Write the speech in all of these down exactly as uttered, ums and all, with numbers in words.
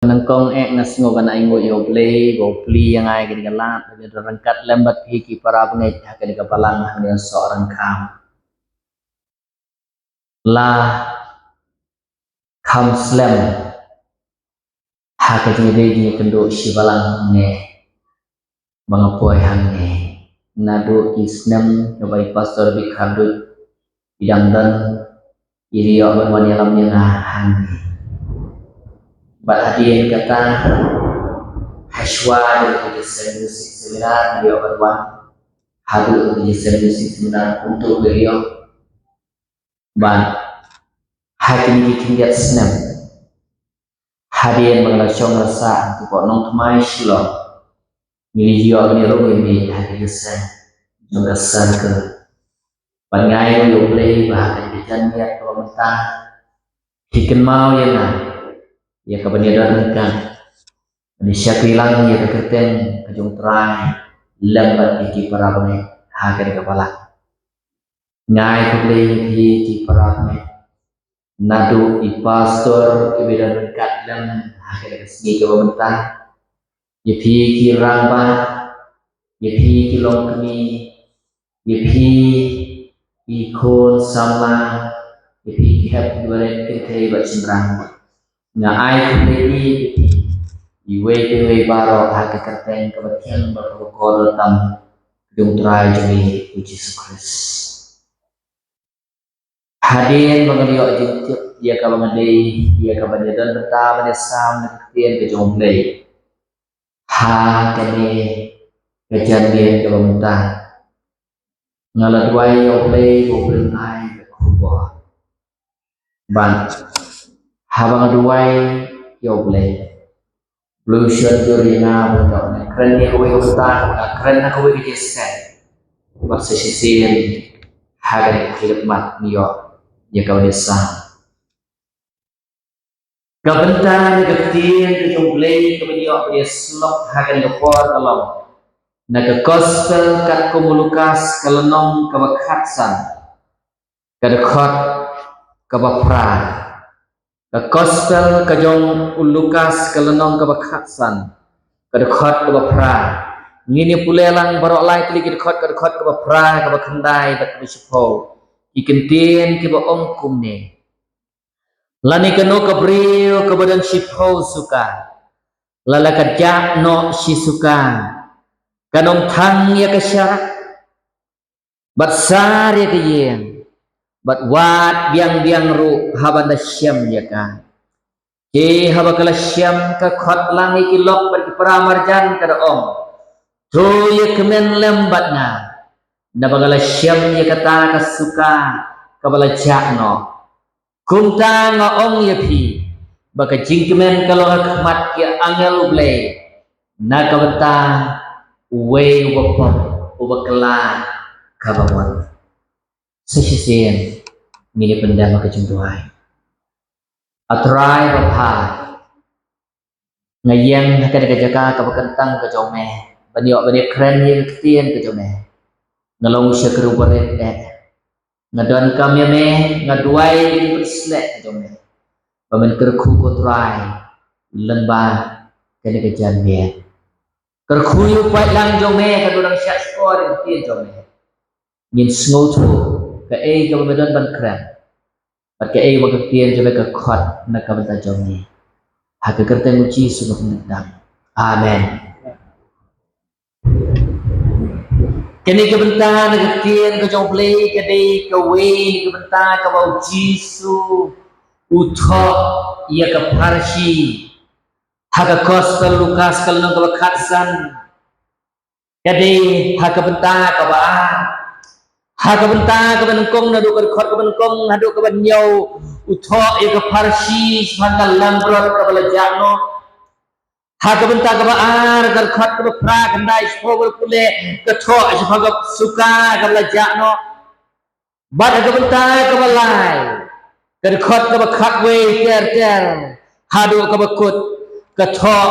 Nyngkong eh nga sngew ban ai nguh ïa U Blei ba u plie ïa nga ïa kane ka lad ba ngi don ryngkat lem bad phi ki para bangeit ha kane ka balang hangne ha Sohryngkham. La kham slem ha ka jingïadei jingïakynduh shi balang hangne ba nga poi hangne. Naduh ki snem kaba i Pastor Bikharduit i dang don, i la ïoh ban wan ïalam ïa nga hangne. Bad hadien kata, hashwa jong ka Jingïaseng Music Seminar, i la ïoh ban wan haduh ka Jingïaseng Music Seminar kumto i la ïoh. Bad ha kine ki khyndiat snem, hadien ba nga la shong la sah hangto hapoh Nongthymmai Shillong, ngi la ïoh ban ïarung ïa mih ha ka jingïaseng jong ka circle. Bad nga ai nguh ïa U Blei ba ha kane ka janmiet kaba mynta phi kynmaw ïa nga, ïa kaban ïadon ryngkat, ban ïa shakri lang ïa ka kyrteng ka jong U Trai lem bad ïa ki para bangeit ha kane ka balang. Nga ai khublei ïa phi ki para bangeit, naduh i pastor kiba ïadon ryngkat lem ha kane ka sngi kaba mynta, ïa phi ki rangbah, ïa phi ki longkmie, ïa phi ki khun samla, ïa phi ki hep ki barit kynthei bad shynrang. Nga ai khublei ïa phi iwei pa iwei baroh ha ka kyrteng kaba thiang bad kaba kordor tam ka jong U Trai jong ngi U Jisu Khrist. Hadien ba nga la ïoh jingtip ïa kaba nga dei, ïa kaban ïadon bynta ban ïasam na ka ktien ka jong U Blei ha kane ka janmiet kaba mynta, nga la duwai ïa U Blei ba un ai ka khubor. Bad haba nga duwai ïa U Blei, U Blei u shon jur ïa nga bad u ong, kren ïa kawei ka bynta, kren ha kawei ka jingïaseng. Bad sa shisien ha kane ka khyllipmat ngi ïoh ïa kaban ïasam. Ka bynta na ka ktien ka jong U Blei kaba ngi ïoh ban ïasyllok ha kane ka por ka long na ka Gospel katkum u Lukas ka lynnong kaba khatsan, ka dkhot kaba phra. Ka Gospel ka jong u Lukas ka lynnong kaba khatsan, ka dkhot kaba phra. Ngin ïa pule lang baroh lai tylli ki dkhot, ka dkhot kaba phra, kaba khyndai bad kaba shiphew. Ki kyntien kiba ong kumne: Lane kano ka briew kaba don shiphew suka, lada ka jah noh shi suka, kan ym thang ïa ka sharak, bad sar ïa ka ïing, bad wad biang biang ruh haba da shem ïa ka. Te haba ka la shem, ka khot lang ïa ki lok bad ki para marjan, ka da ong, to ïa kmen lem bad nga, naba nga la shem ïa kata ka suka kaba la jah noh. Kumta nga ong ïa phi ba ka jingkmen ka long ha khmat ki angel U Blei na ka bynta uwei uba pop, uba kylla kaba mon. Sa shisien ngin ïa pyndem ha ka jingduwai. A Trai babha, nga ïeng ha kane ka jaka kaba kyntang ka jong me ban ïoh ban ïakren ïa ka ktien ka jong me. Nga long u shakri uba rit eh. Nga donkam ïa me, nga duwai ïa ka jingpynsleh ka jong me ba men kyrkhu, ko Trai, lyngba kane ka janmiet. Kyrkhu ïa u paidlang jong me, ka dei u nongshah shkor ïa ka ktien jong me. Ngin sngewthuh kaei kaba me don ban kren bad kaei ba ka ktien jong me ka khot na ka bynta jong ngi. Ha ka kyrteng U Jisu nga pyndonkam. Amen. Kane ka bynta na ka ktien ka jong U Blei ka dei kawei ka bynta kaba U Jisu u thoh ïa ka pharshi ha ka Gospel Lukas ka lynnong kaba khatsan. Ka dei ha ka bynta kaba ar. Ha ka bynta kaba nyngkong, naduh ka dkhot kaba nyngkong haduh kaba hynñiew, u thoh ïa ka pharshi shaphang ka langbrot kaba la jah noh. Ha ka bynta kaba ar, ka dkhot kaba phra, khyndai, shiphew bad pule, ka thoh shaphang ka suka kaba la jah noh. Bad ha ka bynta kaba lai, ka dkhot kaba khatwei ter ter haduh kaba kut, ka thoh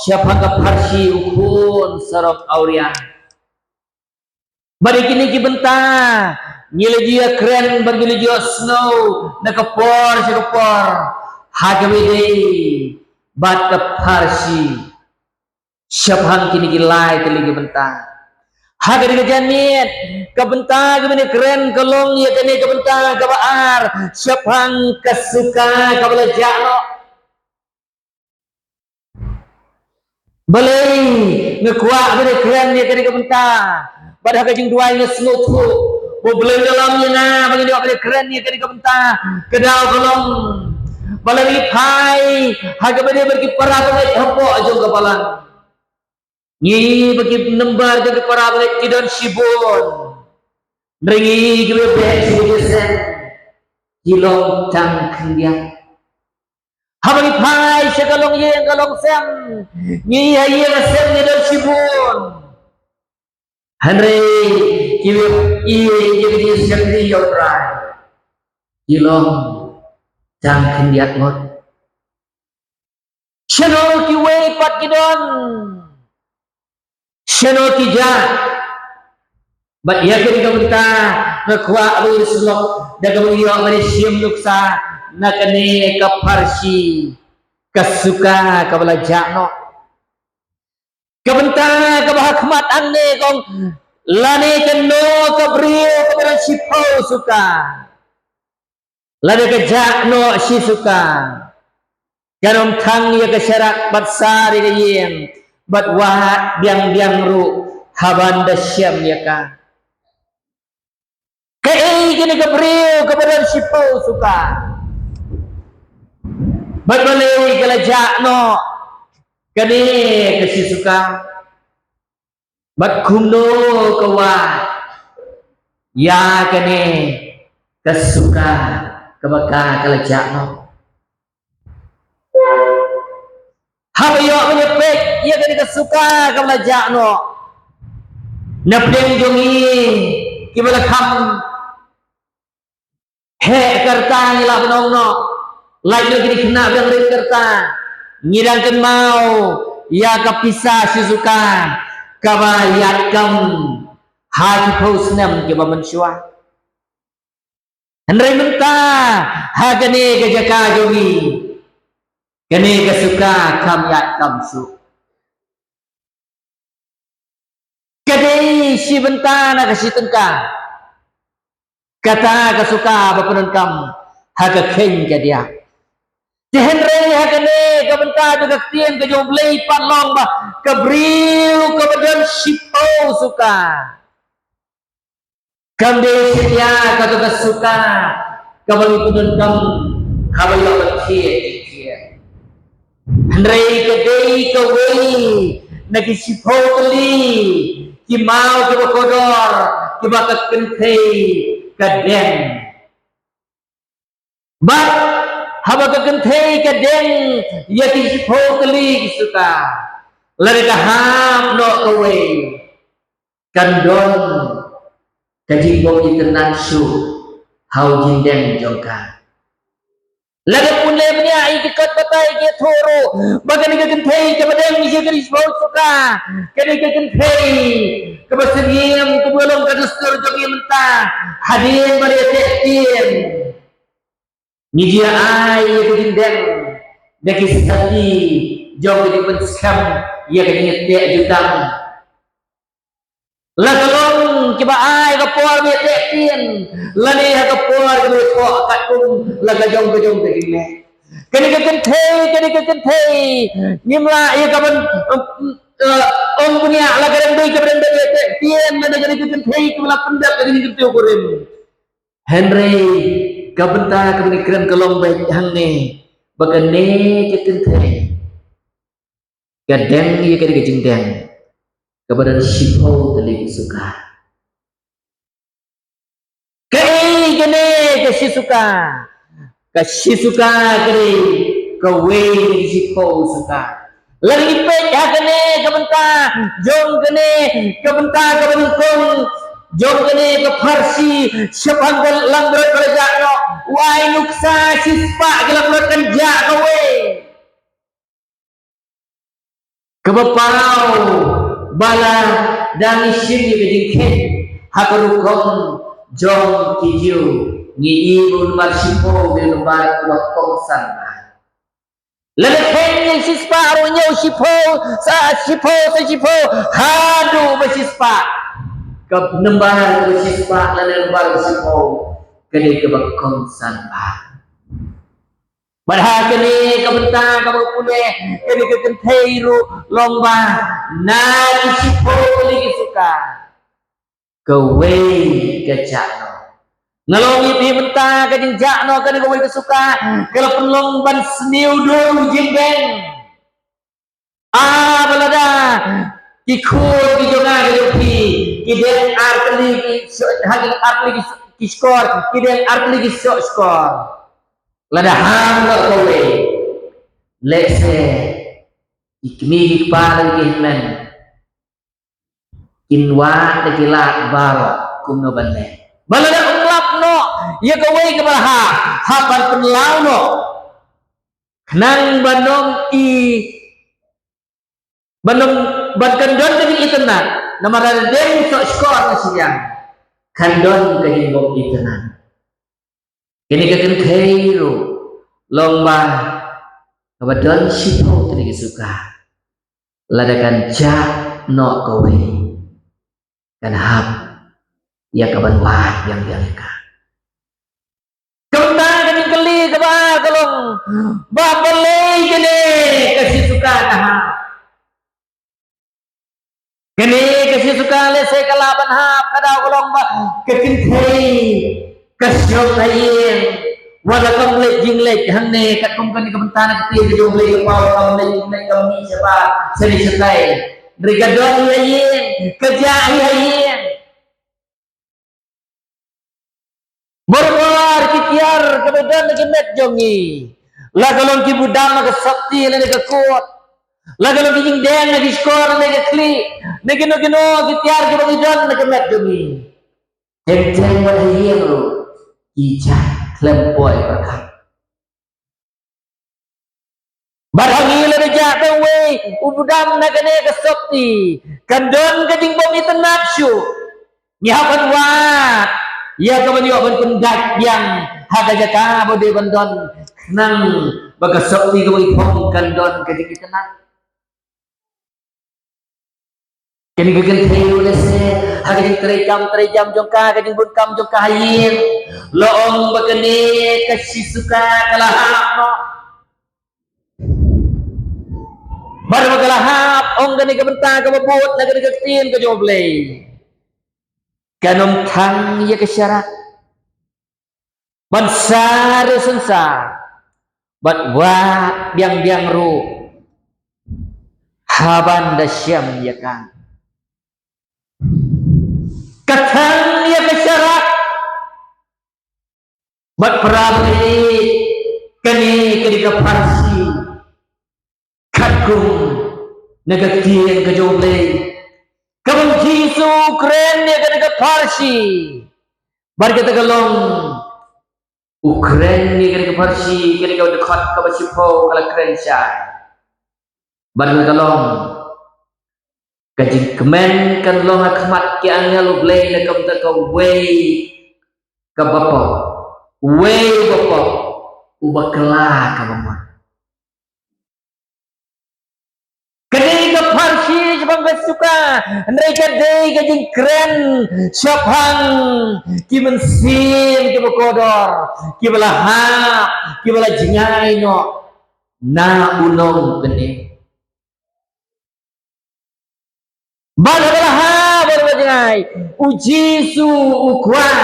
shaphang ka pharshi u khun sarong awria. Bad ïa kine ki bynta ngi la ju ïakren bad ngi la ju ïohsngew na ka por sha ka por ha kaba ïadei bad ka pharshi shaphang kine ki lai tylli ki bynta. Ha kane ka janmiet, ka bynta kaba ngi kren ka long ïa kane ka bynta kaba ar shaphang ka suka kaba la jah noh. Balei nga kwah ban kren ïa kane ka bynta? Bad ha ka jingduwai nga sngewthuh ba U Blei u la lam ïa nga ba ngan ïoh ban kren ïa kane ka bynta. Ka daw ka long ba lada ngi phai ha kaba ïadei bad ki para bangeit hapoh jong ka balang, ngi ba ki number jong ki para bangeit ki don shibun. Hynrei ngi kiba beh sha ka jingïaseng ki long tang khyndiat. Haba ngi phai sha ka longïing ka longsem, ngi ha ïing ha sem ngi don shibun. Hynrei kiba ïeit ïa ka jingïaseng ïa U Trai ki long tang khyndiat ngut. Shano kiwei pat ki don? Shano ki jah? Bad ïa kane ka bynta nga kwah ban ïa sngewthuh da kaba ngi ïoh ban ïa shim nuksa na kane ka pharshi ka suka kaba la jah noh. Ka bynta kaba ha khmat hangne ka ong, lane kano ka briew kaba don shiphew suka, lada ka jah noh shi suka, kan ym thang ïa ka sharak bad sar ïa ka ïing bad wad biang biang ruh haban da shem ïa ka. Kaei kane ka briew kaba don shiphew suka? Bad balei ka la jah noh kane ka shi suka? Bad kumno ka wad ïa kane ka suka kaba ka, ka la jah noh? Haba ïoh ban ïa peit ïa kane ka suka kaba la jah noh, na pdeng jong ngi kiba la kham heh ka rta ngi lah ban ong noh, lait noh kine ki khynnah biang rit ka rta, ngi dang kynmaw ïa ka pisa shi suka kaba ïaid kam ha ki phew snem kiba mynshuwa. Hynrei mynta ha kane ka jaka jong ngi, kane ka suka kam ïaid kam shuh. Ka dei shi bynta na ka shi tyngka kata ka suka ba pyndonkam ha ka kheiñ ka diah. Te hynrei ha kane ka bynta jong ka ktien ka jong U Blei pat long ba ka briew kaba don shiphew suka, kam dei satia kato ka suka kaba ngi pyndonkam haba ïoh ban thied jingthied. Hynrei ka dei kawei na ki shiphew tylli ki maw kiba kordor kiba ka kynthei ka deng. Bad haba ka kynthei ka deng ïa ki shiphew tylli ki suka, lada ka hap noh kawei, kan don ka jingbym itynnad shuh ha u jingdeng jong ka. Lada pule bniah ïa ki kot batai ki ïathuh ruh ba kane ka kynthei kaba deng ïa ki shiphew suka, kane ka kynthei kaba syriem, kaba long ka dustur jong ngi mynta, hadien ba la ïateh ktien, ngi ju ai ïa ka jingdeng da ki sati jong ka jingpynskhem ïa ka jingïateh jutang. La ka long kiba ai ka por ba ïateh ktien, lane ha ka por ba ïathoh katkum la ka jong ka jong ka jingleh. Kane ka kynthei, kane ka kynthei, ngim lah ïa ka ban, em, em, eh, ong bniah la ka dang dei kaba dang dei ïateh ktien, lane kane ka kynthei kaba la pyndep da kane ka kynthei u kurim. Hynrei ka bynta kaba ngi kren ka long ba hangne ba kane ka kynthei ka deng ïa kane ka jingdeng kaba don shiphew tylli ki suka. Kaei kane ka shi suka? Ka shi suka ka dei kawei na ki shiphew suka. Lada ngi peit ha kane ka bynta jong kane ka bynta kaba nyngkong jong kane ka pharshi shaphang ka langbrot ba la jah noh, u ai nuksa shispah ki langbrot kan jah kawei. Kaba paw ba la dang ïashim ïa ka jingkheiñ ha ka rukom jong ki Jiw, ngi i ba u nambar shiphew u dei u nambar uba kongsan. Lada kheiñ ïa shispah ruh, hynñiew shiphew, sa shiphew, sa shiphew, haduh ba shispah. Ka number ba shispah lane number ba shiphew, ka dei kaba kongsan bha. Bad ha kane ka bynta kaba pule, kane ka kynthei ruh long ba na ki shiphew tylli ki suka, kawei ka jah noh. Nga la ong ïa phi mynta, ka jingjah noh kane kawei ka suka ka la pynlong ban sniew dur u jingdeng. Ah, ba lada ki khun ki jong nga ki jong phi ki deng ar tylli ki, ha ki ar tylli ki, ki shkor, ki deng ar tylli ki shkor. Lada ham noh kawei, lehse ki kmie ki kpa lane ki hynmen kin wad da ki lad baroh kumno ban leh. Ba lada ym lap noh ïa kawei kaba la hap, hap ban pynlaw noh, khnang ban ym i, ban ym, ban kan don ka jingitynnad. Namar lada deng soh shkor na shiliang, kan don ka jingbym itynnad. Kane ka kynthei ruh long ba kaba don shiphew tylli ki suka, lada kan jah noh kawei, kan hap ïa ka ban wad biang biang ïa ka. Kumta ka jingkylli kaba ar ka long ba balei kane ka shi suka ka hap. Kane ka shi suka lehse ka lah ban hap, ka daw ka long ba ka kynthei ka shong ha ïing, wat la kam leit jingleit hangne, katkum kane ka bynta na ka ktien ka jong U Blei ka paw, kam leit jingleit, kam mih shabar shane shatai. Hynrei ka don ha ïing, ka jah ha ïing. Baroh ar ki tiar kiba don ha ki met jong ngi, la ka long ki budam ha ka sopti lane ka kut, la ka long ki jingdeng ha ki shkor lane ka khlieh, ne kino kino ki tiar kiba ngi don ha ki met jong ngi, teng teng wat ha ïing ruh ki jah khlem poi pyrkhat. Bad ha ngi lada jah tang uwei u budam na kane ka sopti, kan don ka jingbym itynnad shuh. Ngi hap ban wad ïa ka ban ïoh ban pyndait biang ha ka jaka ba dei ban don, khnang ba ka sopti kaba ngi phong kan don ka jingitynnad. Kane ka kynthei ruh lehse ha ka jingtrei kam trei jam jong ka, ka jingbun kam jong ka ha ïing, la ong ba kane ka shi suka ka la hap noh. Bad ba ka la hap, ong kane ka bynta kaba bud na kane ka ktien ka jong U Blei, kan ym thang ïa ka sharak ban sar ïa u synsar bad wad biang biang ruh haba da shem ïa ka. Ka thang ïa ka sharak bad para bangeit, kane ka dei ka pharshi. Katkum na ka ktien ka jong U Blei, kaba U Jisu u kren ïa kane ka pharshi. Bad kata ka long, u kren ïa kane ka pharshi, kane ka dkhot kaba shiphew ka la kren shai. Bad kata ka long, ka jingkmen kan long ha khmat ki angel U Blei na ka bynta kawei kaba pop, uwei uba pop, u bakla kaba mon. Ka dei ka pharshi shaphang ka suka, hynrei ka dei ka jingkren shaphang ki mynsiem kiba kordor, kiba la hap, kiba la jngai noh na u nongkynnoh. Bad haba la hap bad ba jngai, U Jisu u kwah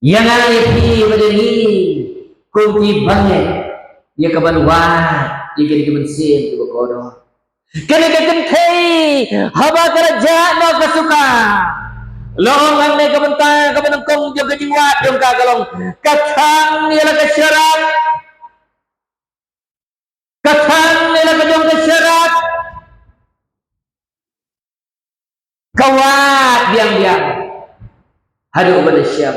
ïa nga ïa phi bad ïa ngi kum ki bangeit ïa ka ban wad ïa kine ki mynsiem kiba kordor. Kane ka kynthei haba ka la jah noh ka suka, la ong hangne ka bynta kaba nyngkong jong ka jingwad jong ka ka long, ka thang ïa la ka sharak. Ka thang ïa la ka jong ka sharak. Ka wad biang biang haduh ba la shem.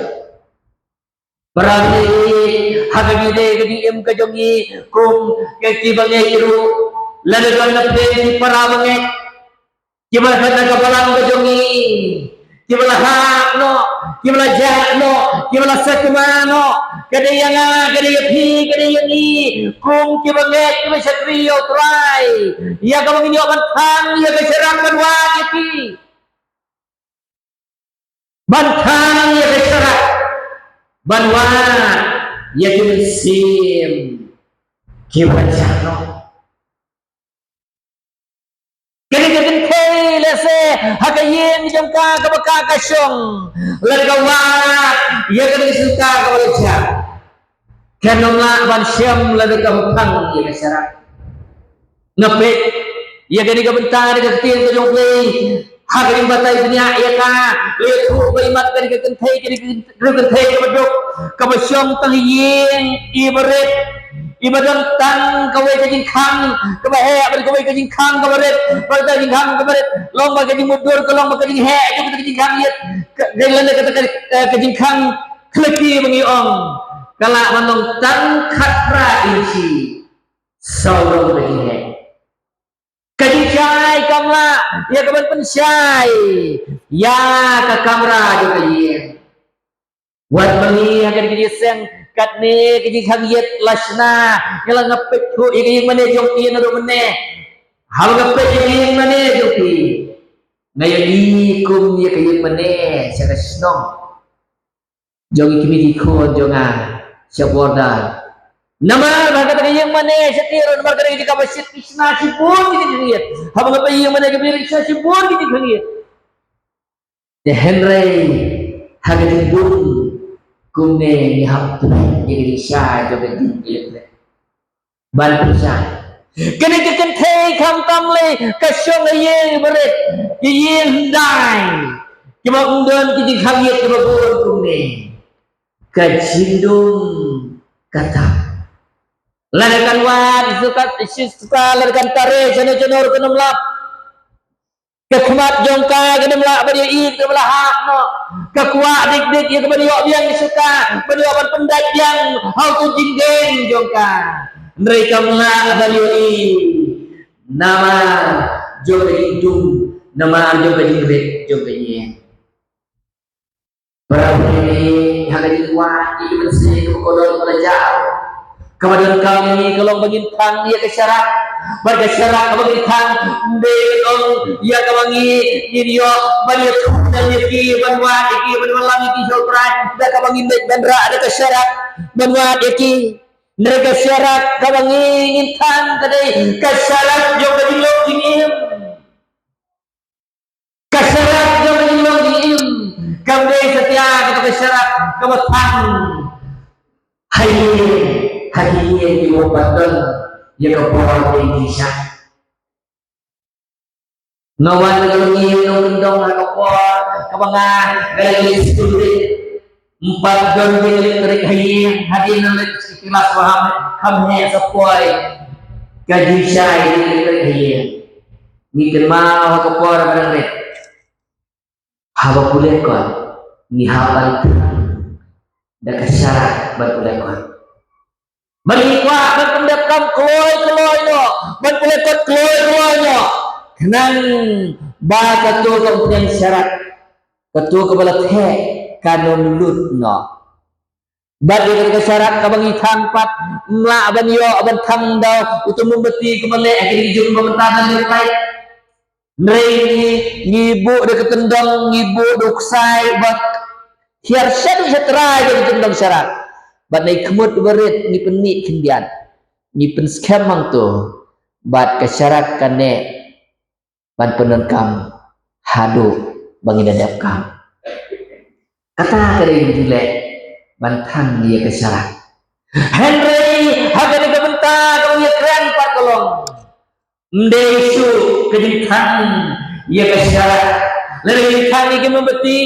Para bangeit, ha ka jingim ka jong ngi kum ki bangeit ruh, lada don na pdeng ki para bangeit kiba la khat na ka balang ka jong ngi, Kiba la hap noh, kiba la jah noh, kiba la sakma noh, ka dei ïa nga, ka dei ïa phi, ka dei ïa ngi, kum kiba ngeit, kiba shakri ïa U Trai. Ïa kaba ngin ïoh ban thang ïa ka sharak ban wad ïa ki. Ban thang ïa ka sharak ban wad ïa ki mynsiem kiba jah noh. Kane ka kynthei lehse ha ka ïing jong ka kaba ka ka shong, lada ka wad ïa kane ka shuka kaba la jah, kan ym lah ban shem lada kam thang ïa ka sharak. Nga peit ïa kane ka bynta, kane ka ktien ka jong U Blei ha ka jingbatai bniah ïa ka, la ïathuh ba imat kane ka kynthei, kane ka kynthei kaba duk, kaba shong tang ïing iba rit, iba don tang kawei ka jingkhang kaba heh bad kawei ka jingkhang kaba rit, bad ka jingkhang kaba rit long ba ka jingmutdur ka long ba ka jingheh jong ka jingkhang ïit, ka, ka, ka, ka, ka, ka jingkhang khlaki ba ngi ong ka lah ban long tang khatphra inchi. Sawdong ka jingheh. Ka jingshai kam lah ïa ka ban pynshai ïa ka kamra jong ka ïing. Wat ma ngi ha kane ka jingïaseng katne ka jingkhang ïit la shna, nga la nga peit thuh ïa ka ïing mane jong ki naduh mynne. Haba nga peit ïa ka ïing mane jong ki, nga ïohi kum ïa ka ïing mane sha ka shnong jong i kmie ki khun jong nga sha border. Namar ba kata ka ïing mane sha Tirun, namar kata ka jaka ba shit ki shna shibun ki jingkhang ïit. Haba nga peit ïing mane ka ba shna shibun ki jingkhang ïit. Te hynrei ha ka jingdum kumne ngi hap tu ïa ka jingshai jong ka jingïeit. Ban pynshai. Kane ka kynthei khamtam lei ka shong ha ïing barit, ka ïing hyndai, kiba ym don ki jingkhang ïit kiba bun kumne. Ka jingdum kata. Lada kan wad shuka, shuka, lada kan tare shano shano ruh kan ym lap. Ka khmat jong ka kan ym lah ban ïohi, ka ym lah hap noh. Ka kwah dik dik ïa ka ban ïoh biang shuka, ban ïoh ban pyndait biang ha u jingdeng jong ka. Hynrei kam lah ban ïohi namar jong ka jingdum, namar jong ka jingrit jong ka ïing. Para bangeit, ha ka jingwad ïa ki mynsiem kaba kordor kaba la jia, kaba donkam ïa ngi ka long ba ngin thang ïa ka sharak. Bad ka sharak kaba ngin thang, ym dei ka long ïa kaba ngi, ngin ïoh ban ïathuh ïa ki, ban wad ïa ki, ban wallam ïa ki sha U Trai da kaba ngin leit ban rah da ka sharak ban wad ïa ki. Hynrei ka sharak kaba ngi, ngin thang ka dei ka sharak jong ka jinglong jingim. Ka sharak jong ka jinglong jingim kam dei satia kata ka sharak kaba thang ha ïing, ha ïing kiba pat don ïa ka bor ka jingshai. Nga wan na ka ïing nongkyndong ha ka por kaba nga, nga dang leit skul rit. Ym pat don jingïaleit ha ïing, hadien nang leit sha klas ba kham, kham heh sa poi ka jingshai jingïaleit ha ïing. Ngi kynmaw ha ka por ba nang leit, haba pule kot, ngi hap ban thang da ka sharak ban pule kot. Ba ngi kwah ban pyndep kam kloi kloi noh, ban pule kot kloi kloi noh, khnang ba kato ka umphniang sharak, kato kaba la theh, kan ym lut noh. Bad ïa kata ka sharak kaba ngi thang pat, ym lah ban ïoh ban thang da uto u mombati kaba leh ha ki jong ba mynta da leh. Hynrei ngi, ngi buh da ka tyndong, ngi buh da u ksai, bad hiar shaduh shatrai da ka tyndong sharak. Bad na i khmut ba rit ngi pynmih khyndiat, ngi pynskhem hangto, bad ka sharak ka neh ban pyndonkam haduh ba ngin da dep kam. Kata ka dei ka jingleh ban thang ïa ka sharak. Hynrei ha kane ka bynta kaba ngi ïakren pat ka long, ym dei shuh ka jingthang ïa ka sharak, lane ka jingthang ïa ki mombati,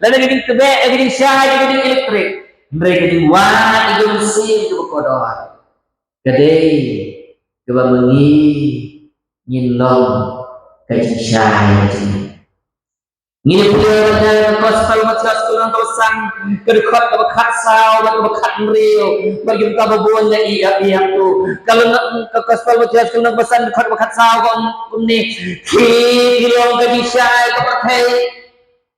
lane ka jingtbeh ïa ka jingshai ïa ka jingïaleit. Hynrei ka jingwad ïa ki mynsiem kiba kordor ka dei kaba ma ngi ngin long ka jingshai ka jingïaleit. Ngin ïa pule ïa ka Gospel Mathaios ka lynnong kaba san, ka dkhot kaba khatsaw bad kaba khathynriew, bad ki bynta ba bun ïa i ïa i hangto. Ka lynnong, ka Gospel Mathaios ka lynnong kaba san, dkhot kaba khatsaw ka ong kumne: Khie, khie long ka jingshai ka pyrthei.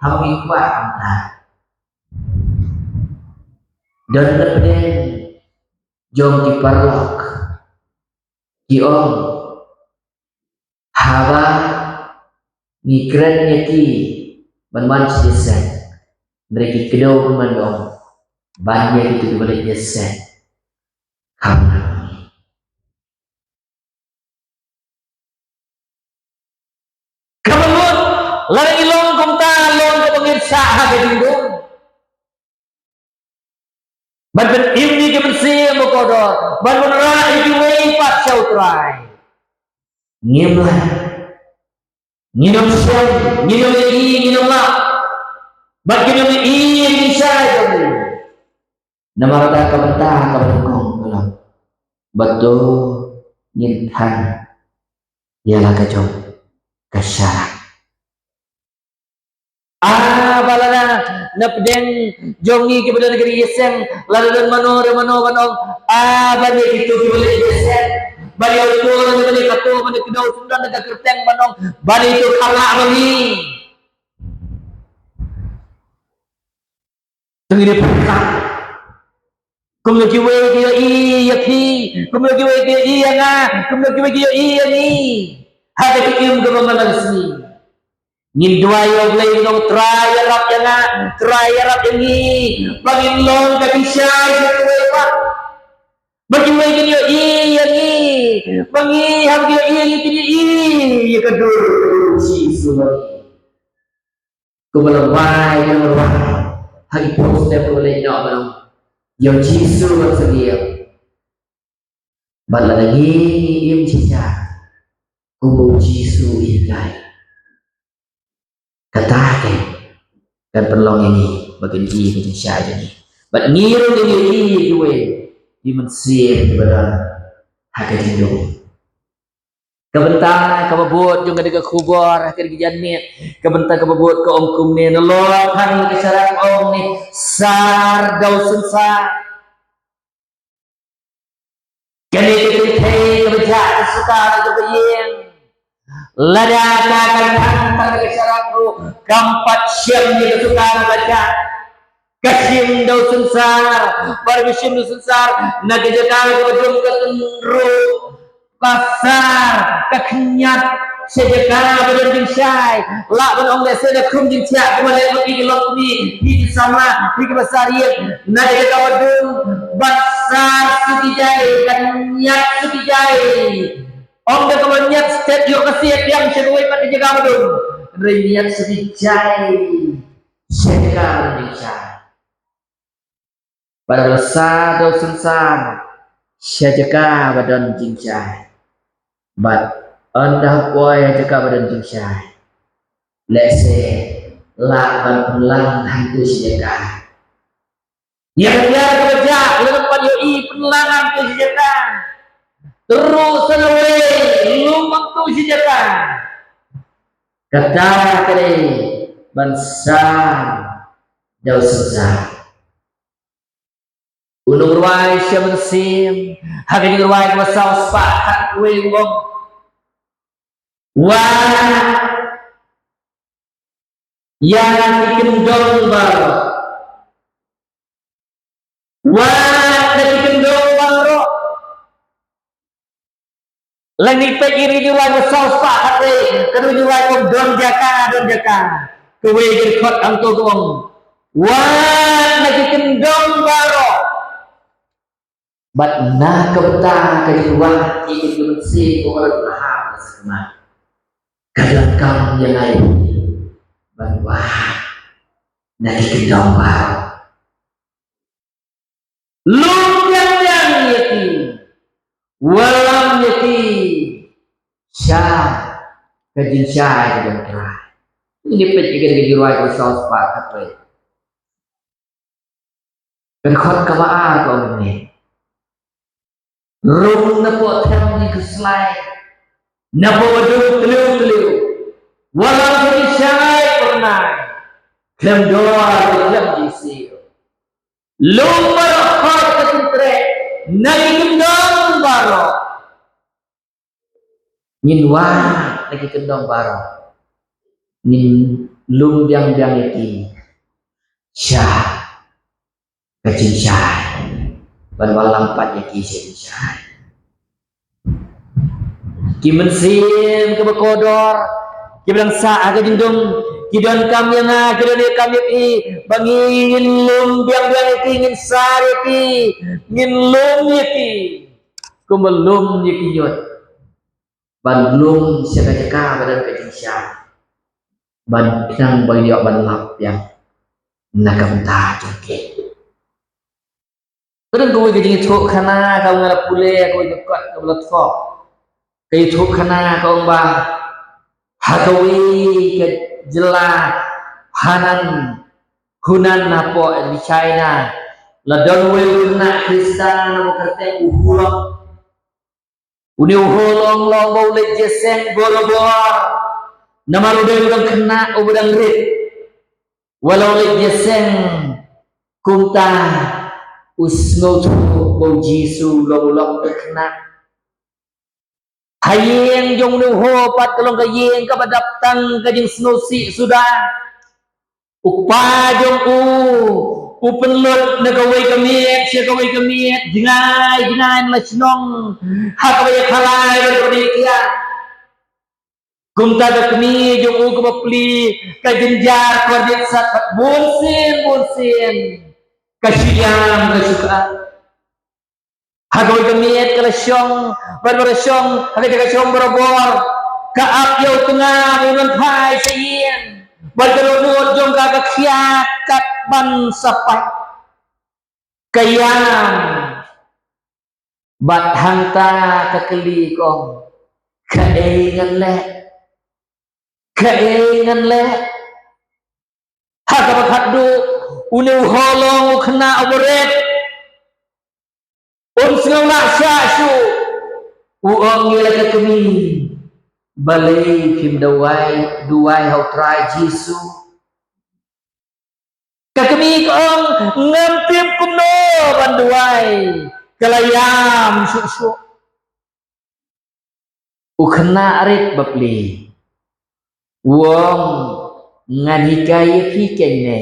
haba ngi kwah kumta. Don na pdeng jong ki paralok ki ong, haba ngi kren ïa ki ban wan sha ïaseng, hynrei ki kdew ban ong ban ïa kito kiba leit ïaseng. Kam. Kaba mut, lada ngi long kumta, long kaba ngin sah ha ka jingdum. Ban pynim ïa ki mynsiem bakordor, ban wanrah ïa kiwei pat sha U Trai. Ngim lah. Ngin ym shem, ngin ym ïohi, ngin ym lap. Bad ngin ym ïohi ïa ki shai jong ngi. Namar kata ka bynta kaba nyngkong ka long ba to ngin than ïa la ka jong ka shara. Ah, ba lada na pdeng jong ngi kiba don ha ka ri ïaseng, lada don mano re mano ban ong, ah, ban ïa kito kiba leit ïaseng, ban ïa uto re ban ïa kato, ban ïa kdew, sngewdon da ka kyrteng ban ong, ban ïa ito, kam lah ba ngi. To ngin ïa pyrkhat. Kumno kiwei ki ïohi ïa phi, kumno kiwei ki ïohi ïa nga, kumno kiwei ki ïohi ïa ngi. Ha ka jingim kaba man la ka sngi. Ngin duwai ïa U Blei, ngin ong, Trai ïarap ïa nga, Trai ïarap ïa ngi, ba ngin long ka bishar ïa kiwei pat. Ba kiwei kin ïohi ïa ngi, ba ngi haba ki ïohi ïa ngi kin ïohi ïa ka dur ka dur Jisu. Kumba la wai, kumba la wai ha ki poster, kumba la ïoh ban ong, ïa u Jisu ban sngewthuh. Bad lada ngi, ngi im shisha kumba u Jisu u hikai, kata ka kan pynlong ïa ngi ba ngin ïohi ka jingshai jong ngi. Bad ngi ruh ngin ïohi ïa kiwei ki mynsiem kiba don ha ka jingdum. Ka bynta kaba bud jong kane ka khubor ha kane ka janmiet, ka bynta kaba bud ka ong kumne: Nalor tang ka sharak, ong, ne sar da u synsar. Kane ka kynthei kaba jah ka suka na kaba ïeng, lada ka, ka tang tang ka sharak ruh, kam pat shim ïa ka suka kaba jah. Ka shim da u synsar, bad ka shim da u synsar na ka jaka kaba dum, ka tynruh ka sar, ka khñiat sha jaka ba don jingshai. Lah ban ong lehse da khum jingthiah, kumba leh ma phi ki longkmie, phi ki samla, phi kiba sar ïing, na ka jaka ba dum, ban sar suk ïa jai, ban ñiat suk ïa jai. Ym da kaba ñiat stet ïoh ka siat ïa sha kawei pat ka jaka ba dum, hynrei ñiat suk ïa jai sha jaka ba don jingshai. Bad la sar da u synsar sha jaka ba don jingshai. Bad ynda poi ha jaka ba don jingshai, lehse lah ban pynlang hangto sha jaka. Ïa ka tiar kaba jah, lada pat ïohi, pynlang hangto sha jaka. Tynruh sa kawei, lum hangto sha jaka. Kata ka dei ban sar da u synsar. U nongrwai sha mynsiem ha ka jingrwai kaba saw spah khatwei u ong: Wat ïa ki kyndong baroh. Wat ïa ki kyndong baroh. Lada ngi peit ïa ka jingrwai ba saw spah khatwei, ka jingrwai ka ong don jaka, don jaka. Kawei ka dkhot hangto ka ong: Wat na ki kyndong baroh. Bad na ka bynta ka jingwad ïa ka mynsiem ba la hap la sakma, ka donkam ïa ngi ban wad na ki kyndong baroh. Lum biang biang ïa ki, wallam ïa ki sha ka jingshai jong U Trai. Ngi peit ïa ka jingrwai ka saw spah khatwei. Ka dkhot kaba ar ka ong kumne: Rung napoh them jingkhuslai, napoh ba dum tliw tliw, wallam sha ki shai pyrnai, khlem dor khlem jingsiew. Lum baroh khot ka jingtreh na ki kyndong baroh. Ngin wad na ki kyndong baroh. Ngin lum biang biang ïa ki sha ka jingshai, ban wallam pat ïa ki sha jingshai. Ki mynsiem kiba kordor, kiba dang sah ha ka jingdum, ki donkam ïa nga, ki donkam ïa phi, ba ngin lum biang biang ïa ki, ngin sar ïa ki, ngin lum ïa ki kumba lum ïa ki ñiut. Ban lum sha ka jaka ba don ka jingshai, ban khnang ba ngin ïoh ban lap biang na ka bynta jong ki. Ka don kawei ka jingïathuhkhana kaba nga la pule, kawei ka kot kaba la thoh. Ka ïathuhkhana ka ong ba ha kawei ka jylla, Henan, Hunan, hapoh China, la don uwei u khynnah Khristan uba kyrteng u Hulong. Une u Hulong long ba u leit ïaseng borabor, namar u dei u dang khynnah uba dang rit. Wat la u leit ïaseng, kumta u sngewthuh ba u Jisu long, u long u khynnah. Ha ïing jong une u Hulong pat ka long ka ïing kaba dap tang ka jingsngewsih suda. U kpa jong u, u pynlut na kawei ka miet sha kawei ka miet, jngai jngai na la shnong, ha kaba ïakhalai bad kaba ïakiad. Kumta ka kmie jong u kaba pli, ka jynjar kordit sat bad bunsien bunsien ka shu ïam, ka shu kha. Ha kawei ka miet ka la shong, bad ba la shong ha ka jaka shong borabor, ka ap ïa u tnga ba un wan phai sha ïing, bad ka dohnud jong ka ka khia kat ban sa pait. ka ïam. Bad hangta ka kylli, ka ong, kaei ngan leh? Kaei ngan leh? Ha kaba khatduh, une u holong u khynnah uba rit un sngew lah shah shuh. U ong ïa la ka kmie, balei phim duwai, duwai ha u Trai Jisu? Ka kmie ka ong, ngam tip kumno ban duwai, ka la ïam shuh shuh. U khynnah rit bapli u ong, ngan hikai ïa phi keiñ ne,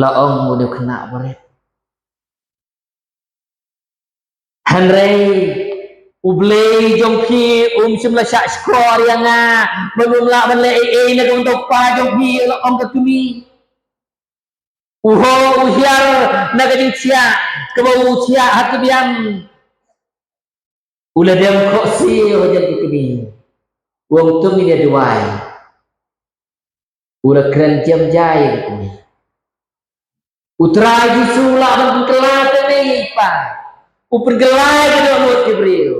la ong une u khynnah barit. Hynrei U Blei jong phi um shym la shah shkor ïa nga, bad um lah ban leh ei ei na ka bynta u kpa jong phi, la ong ka kmie. U hok u hiar na ka jingthiah kaba u thiah ha ka biang. U la dem khohsiew hajan ka kmie. U ong to ngin ïa duwai. U la kren jem ja ïa ka kmie. U Trai Jisu u lah ban pynkylla te ne ïa i kpa. U pynkylla ïa ka dohnud ki briew.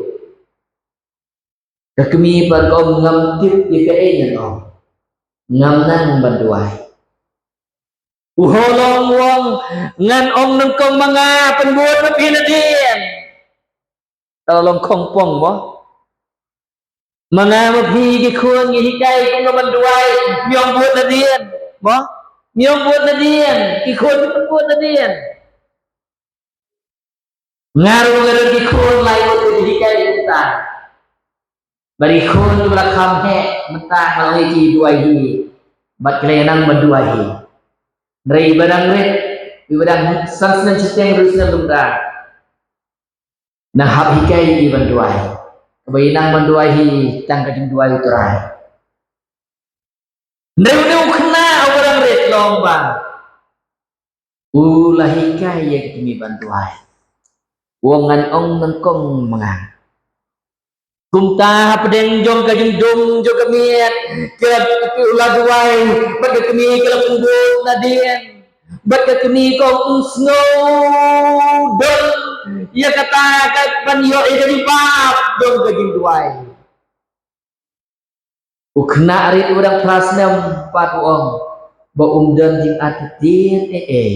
Ka kmie pat ka ong, ngam tip ïa kaei ngan ong. Ngam nang ban duwai. U holong u ong, ngan ong nyngkong ma nga, pynbud ma phi nadien. Ka la long khongpong mo. Ma nga ma phi ki khun ngi hikai kumno ban duwai, ngi ong bud nadien mo. Ngi ong bud nadien, ki khun ki pynbud nadien. Nga ruh nga don ki khun lai ngut ki hikai kumta. Bad ki khun kiba la kham heh mynta nga la ong ïa ki duwai hi. Bad ki la ïa nang ban duwai hi. Hynrei iba dang rit, iba dang san snem shiteng hynriew snem lymda, nang hap hikai ïa ki ban duwai. Kaba ïa nang ban duwai hi tang ka jingduwai U Trai. Hynrei une u khynnah uba dang rit long ba u la hikai ïa ka kmie ban duwai. U ong ngan ong nyngkong ma nga. Kumta hapdeng jong ka jingdum jong ka miet, ka, u la duwai bad ka kmie ka la pynbud nadien. Bad ka kmie ka ong, sngewdon ïa kata ka ban ïoh ïa ka jubab jong ka jingduwai. U khynnah rit uba dang phra snem pat u ong ba um don jingartatien ei ei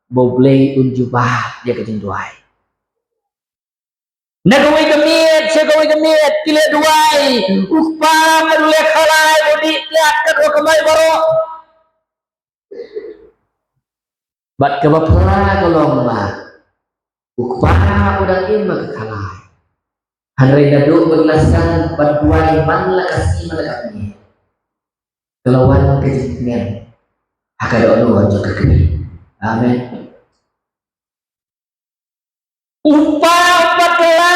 ba U Blei un jubab ïa ka jingduwai. Na kawei ka miet sha kawei ka miet ki leh duwai, u kpa pat u leh khalai, u dih kiad katto kamai baroh. Bad kaba phylla ka long ba u kpa u dang im ha ka khalai. Hynrei naduh ba ki la sdang ban duwai man la ka sngi man la ka miet, ka la wan ka jingtngen ha ka dohnud jong ka kmie. Amen. U kpa u pat phylla,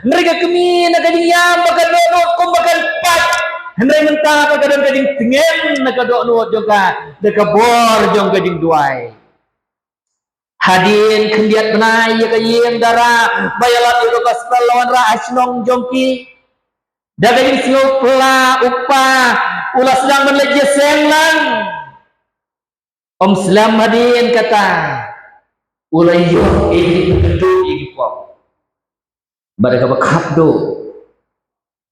hynrei ka kmie na ka jingïam bad ka dohnud kumba kan pait. Hynrei mynta pat ka don ka jingtngen na ka dohnud jong ka da ka bor jong ka jingduwai. Hadien khyndiat bnai ïa ka ïing dara ba ïalam ïa ka gospel la wanrah ha shnong jong ki. Da ka jingsngewphylla u kpa u la sdang ban leit ïaseng lang. Ym slem hadien kata u la ïoh ïa ka jingpynkynduh ïa ki pop. Bad da kaba khapduh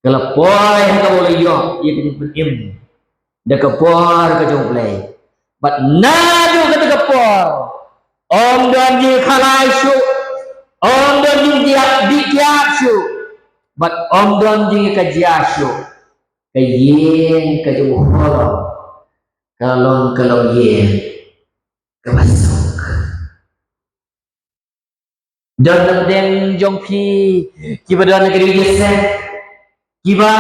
ka la poi ha kaba u la ïoh ïa ka jingpynim da ka bor ka jong U Blei. Bad naduh kata ka por ym don jingkhalai shuh, ym don jingdih kiad shuh, bad ym don jingkajia shuh. Ka ïing ka jong u holong ka long, ka long ïing kaba suk. Don na pdeng jong phi kiba don ha ka jingïaseng, kiba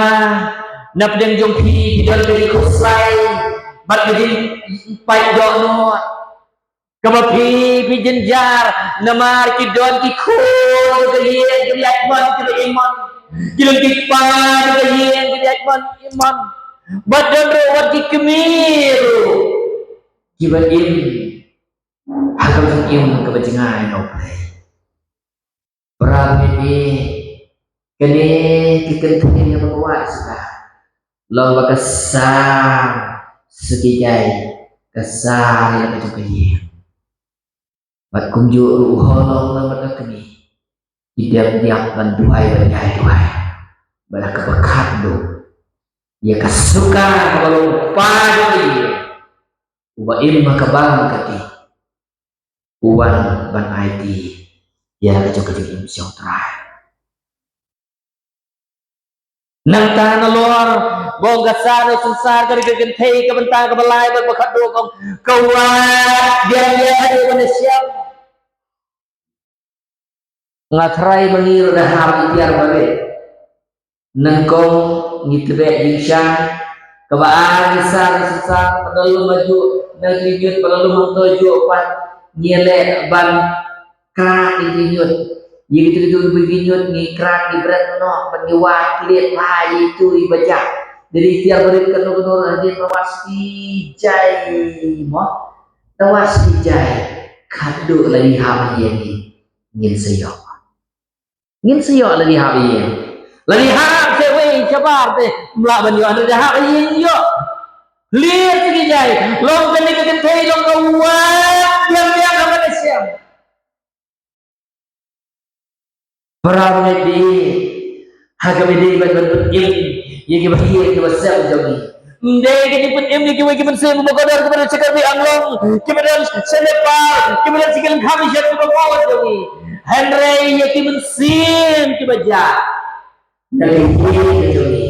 na pdeng jong phi ki don ka jingkhuslai bad ka jingpait dohnud, kaba phi, phi jynjar namar ki don ki khun ha ka ïing ka jong u mon, kiba im mon, ki don ki kpa ha ka ïing ka jong u mon, im mon. Bad don ruh wat ki kmie ruh kiba im ha ka jingim kaba jngai na U Blei. Para bangeit, kane ka kynthei kaba ka wad shuh ka long ba ka sar sha ki jait, ka sar ïa la ka jong ka ïing. Bad kumjuh ruh u holong na bad ka kmie ki dang ïap ban duwai ban ïai duwai. Bad ha kaba khatduh ïa ka suka kaba long u kpa jong ka ïing uba im ha ka bam ka ti u wan ban aiti ïa la ka jong ka jingim sha U Trai. Nangta nalor ba ong ka sar u synsar ka dei ka kynthei ka bynta kaba lai bad ba khatduh ka ong ka wad biang ïa ka dei ban shem. Nga tharai ba ngi ruh da hap ïa ki tiar barit. Nyngkong ngi tbeh jingshisha, kaba ar ngi sar ngi sar, ba da lum ha juh na ki ñiut, ba da lum hangto juh pat ngi leh ban krak ïa ki ñiut. Ïa ki tu ki tu ki ñiut ngi krak ngi bret noh ban ngi wad klet ha ïa tu ïa ba jah. Dei tiar barit kano kano ruh hadien ba wad shi jai mo. Da wad shi jai khatduh la ngi hap ïa ngi ngin sa ïoh. Ngin sa ïoh la ngi hap ïing. La ngi hap sha wei shabar te mlah ban ïoh, la ngi hap ïing ïoh. Lir sha ki jai long kane ka kynthei long ka wad biang biang ha Malaysia. Para bangeit, ha kaba ïadei bad ban pynim ïa kiba ïing kiba sem jong ngi. Ym dei ka jingpynim ïa kiwei ki mynsiem ba kordor kiba don sha Karbi Anglong, kiba don sha Nepal, kiba don sha ki lyngkha mission kiba bun jong ngi. Hynrei ïa ki mynsiem kiba jah na ka ïing ka jong ngi,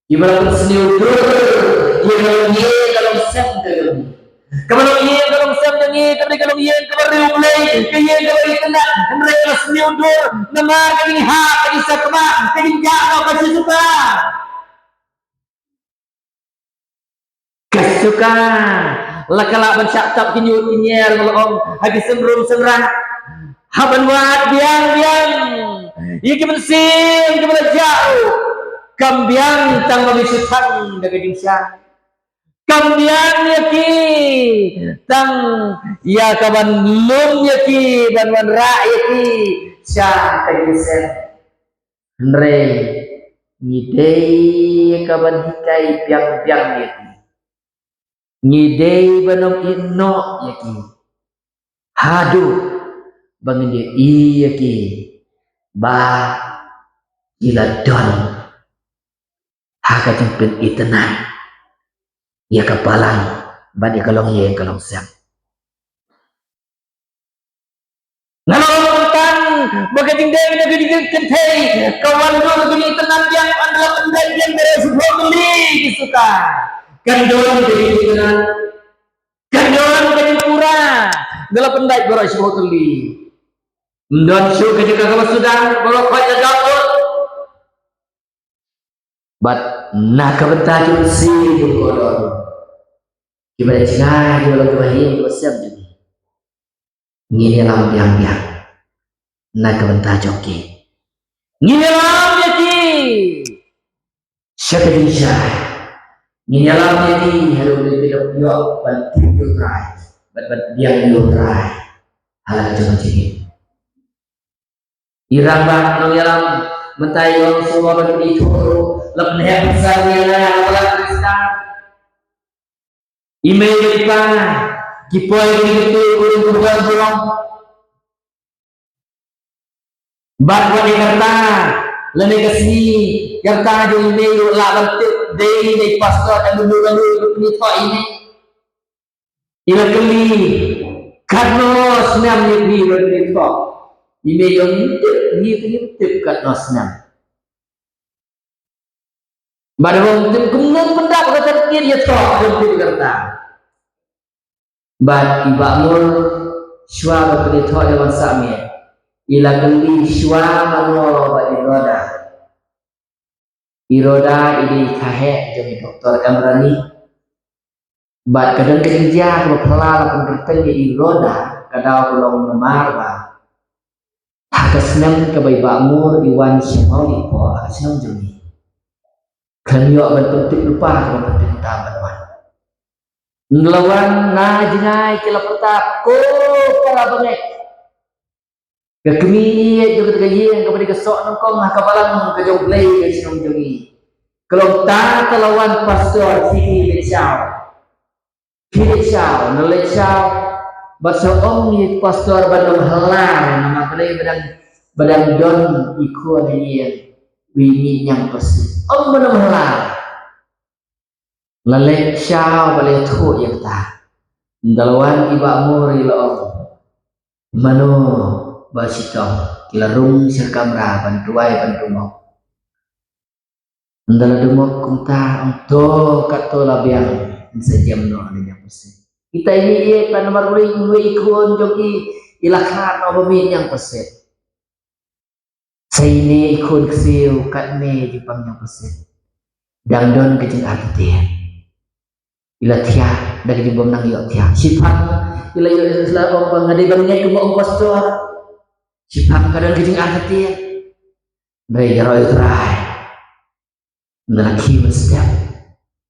kiba la pynsniew dur ïa ka longïing ka longsem ka jong ngi. Kaba longïing ka longsem jong ngi ka dei ka longïing kaba riewblei, ka ïing kaba itynnad, hynrei ka la sniew dur namar ka jinghap, ka jingsakma, ka jingjah noh, ka jingsuka. Ka suka la ka lah ban shah tap ki ñiut ki ñier, ba la ong ha ki synrum synrah, hap ban wad biang biang ïa ki mynsiem kiba la jah ruh. Kam biang tang ba ngi shu thang da ka jingshai, kam biang ïa ki tang ïa ka ban lum ïa ki, ban wanrah ïa ki sha ka jingsem. Hynrei ngi dei ka ban hikai biang biang ïa ki. Ngi dei ban ym ïehnoh ïa ki haduh ba ngin ïohi ïa ki ba ki la don ha ka jingpynitynnad ïa ka balang bad ïa ka longïing ka longsem. Nga la ong tang ba ka jingdei na ka jingkynthei ka wan dur ka jingïatynnad biang, ynda la pyndait biang baroh shiphew tylli ki suka. Kan don ka jingïatynnad, kan don ka jingpura ynda la pyndait baroh shiphew tylli. Ym don shuh ka jaka kaba suda baroh khoit ka dap lut. Bad na ka bynta ki mynsiem kordor kiba da jngai kiba long kiba him kiba sem jong ngi, ngin ïalam biang biang na ka bynta jong ki. Ngin ïalam ïa ki sha ka jingshai. Ngin ïalam ïa ki haduh ba kin ïoh ban tip ïa U Trai bad ban pdiang ïa U Trai ha la ka jong ka jingim. I rangbah nongïalam mynta i ong shuwa ban pynithuh ruh la pynheh pynsan ïa nga ha ka balang Khristan. I mei bad i pa ki poi ki kyntu ki burom burom. Bad wat ïa ka rta lane ka sngi ka rta jong i mei ruh lah ban tip dei na i pastor ka lulu ka lulu ka pynithuh ïa i mei. I la kylli, katno snem ïa phi ba phi ïathoh? I mei i ong, ngim tip, ngi te ngim tip katno snem. Bad i ong, tip kumno pyndap ka tarkit ïathoh jong phi ka rta. Bad i Bah Mur shuwa ba phi ïathoh ïa wan sah miet, i la kylli shuwa mano bad i Rhoda. I Rhoda i dei i kha heh jong i Doktor Emrani. Bad ka don ka jingjia kaba phylla la pynkyrteng ïa i Rhoda, ka daw ka long namar ba ha ka snem kaba i Bah Mur i wan sha Mawlai Poh ha ka shnong jong ngi, khlem ïoh ban pyntip lypa kaba pyntip tam ban wan. Ynda la wan na jngai ki la pyrta, ko para bangeit, ka kmie jong kata ka ïing kaba dei ka soh nyngkong ha ka balang ka jong U Blei ka shnong jong ngi, ka long ta ka la wan pastor Philip Letshaw. Philip Letshaw, na Letshaw Bad sa ong ïa i pastor ban ym hala, namar balei ba dang, ba dang don i khun ha ïing, ba i mih ñiangpysit. Ong ban ym hala. La leit shaw bad la ïathuh ïa kata. Ynda la wan i Bah Mur i la ong, mano ba shitom, ki la rung sha kamra ban duwai ban dungok. Ynda la dungok kumta, ong to, katto la biang, yn sa jem noh ne ñiangpysit. Kita i mih ïa ka namar balei, i khun jong i, i la khlad noh ba mih ñiangpysit. Sa ine i khun ksiew katne jingpang ñiangpysit. Dang don ka jingartatien. I la thiah da ka jingbym nang ïoh thiah. Shiphang i la ïoh, i la ong ba nga dei ban ngeit kum u pastor. Shiphang ka don ka jingartatien. Hynrei ïaroh ïa U Trai. Ynda la khie mynstep,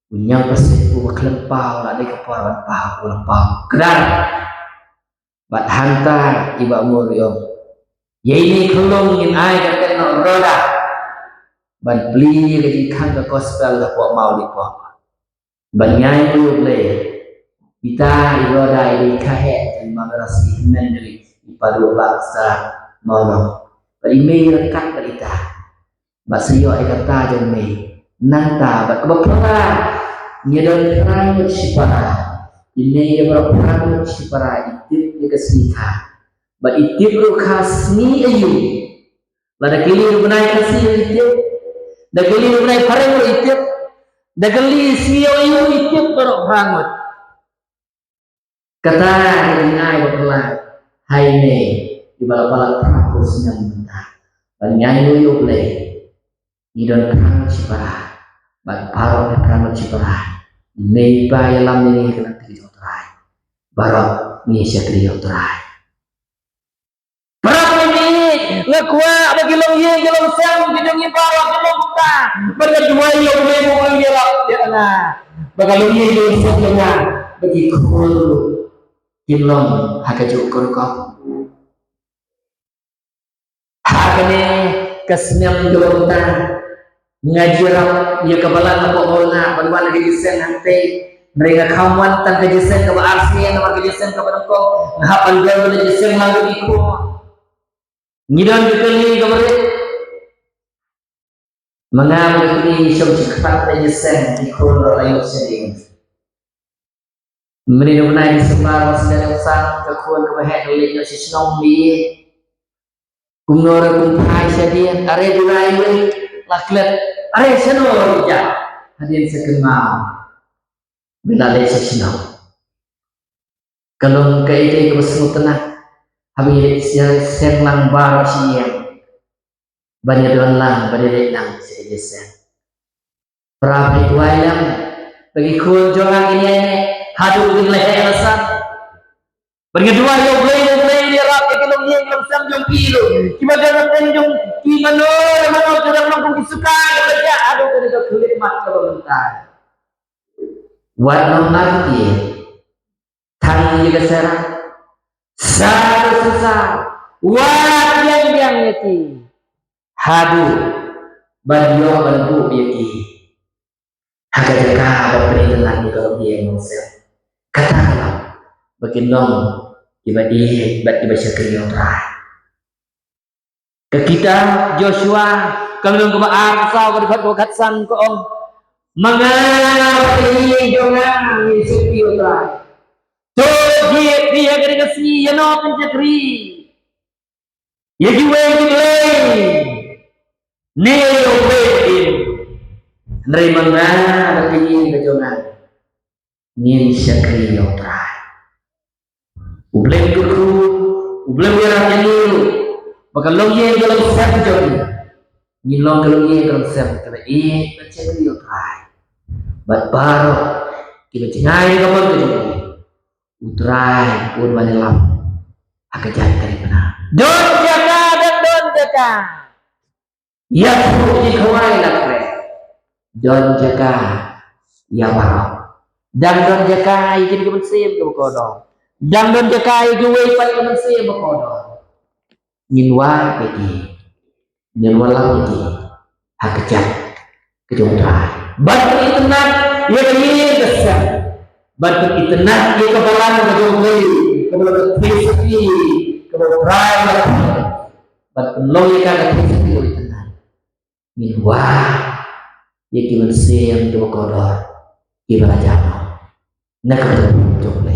u ñiangpysit uba khlem paw, la dei ka por ban paw, u la paw. Kdar. Bad hangta i Bah Mur i ong, ïa ine i khyllung ngin ai ka kyrteng noh Rhoda, ban plie ka jingkhang ka gospel hapoh Mawliepop. Ban ïai ïohi U Blei, ita i Rhoda i dei ka heh jong i Mawrasi hynmen jong i Paduh Bah Sara Mawlong. Bad i mei i ryngkat bad ita. Bad sa ïoh ïa kata jong i mei. Nangta bad kaba phra, ngi don phra ngut shipara. I mei ïa baroh phra ngut shipara, i tip ïa ka sngi kha. Bad i tip ruh ka sngi aïu. Lada kylli u bnai Khasi ruh i tip. Da kylli u bnai Phareng ruh i tip. Da kylli sngi aïu i tip baroh phra ngut. Kata ka jingai ba pynlait ha i mei iba la palat phra phew snem mynta. Ban ïai ïohi ïa U Blei. Ngi don phra ngut shipara. Bad baroh phra ngut shipara, i mei i pa ïalam ïa ngi ka lynti jong U Trai. Baroh ngi shakri ïa U Trai. Para bangeit, nga kwah ba ki longïing ki longsem ki jong ngi baroh ki long kumta. Bad nga duwai ïa U Blei ba un ïarap ïa nga, ba ka longïing ki longsem jong nga, ba ki khun ruh kin long ha kajuh ka rukom. Ha kane ka snem jong nga, nga ïarap ïa ka balang hapoh Mawlynngoh ban wan ha ka jingïaseng hangtei. Hynrei nga kham wan tang ka jingïaseng kaba arsien, namar ka jingïaseng kaba nyngkong nga hap ban don ka jingïaseng lang bad ki khun. Ngi don ka kali kaba rit. Ma nga bad ka kali ngi shong shi khmat ka jingïaseng, ki khun ruh la ïoh shadien. Mynne u bnai December, ba sdang ka khun kaba heh ka leit noh sha shnong, mih. Kumno ruh kum phai shadien, are July wei, la klet, are shano ruh ïa, hadien sa kynmaw. Ba la leit sha shnong. Ka long kaei kaei kaba sngewtynnat haba ïaleit sha ïing lang baroh shi ïing. Ban ïadon lang, ban ïaleit lang sha ïing. Para bangeit, duwai lang ba ki khun jong nga kin ïaineh haduh kin lehkai la san. Bad nga duwai ïa U Blei, U Blei un ïarap ïa ki longïing longsem jong phi ruh, kiba don hapdeng jong ki mano mano, ki dang long kum ki suka kiba jia haduh kane ka khyllipmat kaba mynta. Wat nym artatien. Tang ïa ka sera, sa ruh sa sa, wat biang biang ïa ki, haduh ban ïoh ban buh ïa ki ha ka jaka ba pynithuh ïa ka longïing longsem. Kata ka long ba kin long kiba ïeit bad kiba shakri ïa U Trai. Ka kitab Joshua, ka lynnong kaba ar, ka saw, ka dkhot kaba khatsan, ka ong, ma nga bad ka ïing jong nga ngin shakri ïa U Trai. To jied phi ha kane ka sngi, ïano phin shakri, ïa kiwei ki blei ne ïa U Blei Jisu? Hynrei ma nga bad ka ïing ka jong nga ngin shakri ïa U Trai. U Blei u kyrkhu, U Blei u ïarap ïa ngi ruh ba ka longïing ka longsem jong ngi, ngin long ka longïing ka longsem kaba ïeit ban shakri ïa U Trai. Bad baroh kiba jngai ïa ka mon ka jong U Trai un wan ïalam ha ka jait ka ri bnai. Don jaka, don, don jaka. Ïathuh ïa ki khawai, la kren. Don jaka ïa baroh. Dang don jaka ïa kine ki mynsiem kiba kordor. Dang don jaka ïa kiwei pat ki mynsiem ba kordor. Ngin wad ïa ki, ngin wallam ïa ki ha ka jait ka jong U Trai. Bad ngin itynnad ïa ka ïing ka sem. Bad pynitynnad ïa ka balang kaba jong U Blei, kaba la kynthei sakhi, kaba U Trai u la theh. Bad pynlong ïa ka ka kynthei sakhi kaba itynnad. Ngin wad ïa ki mynsiem kiba kordor, kiba la jam noh na ka bynta jong U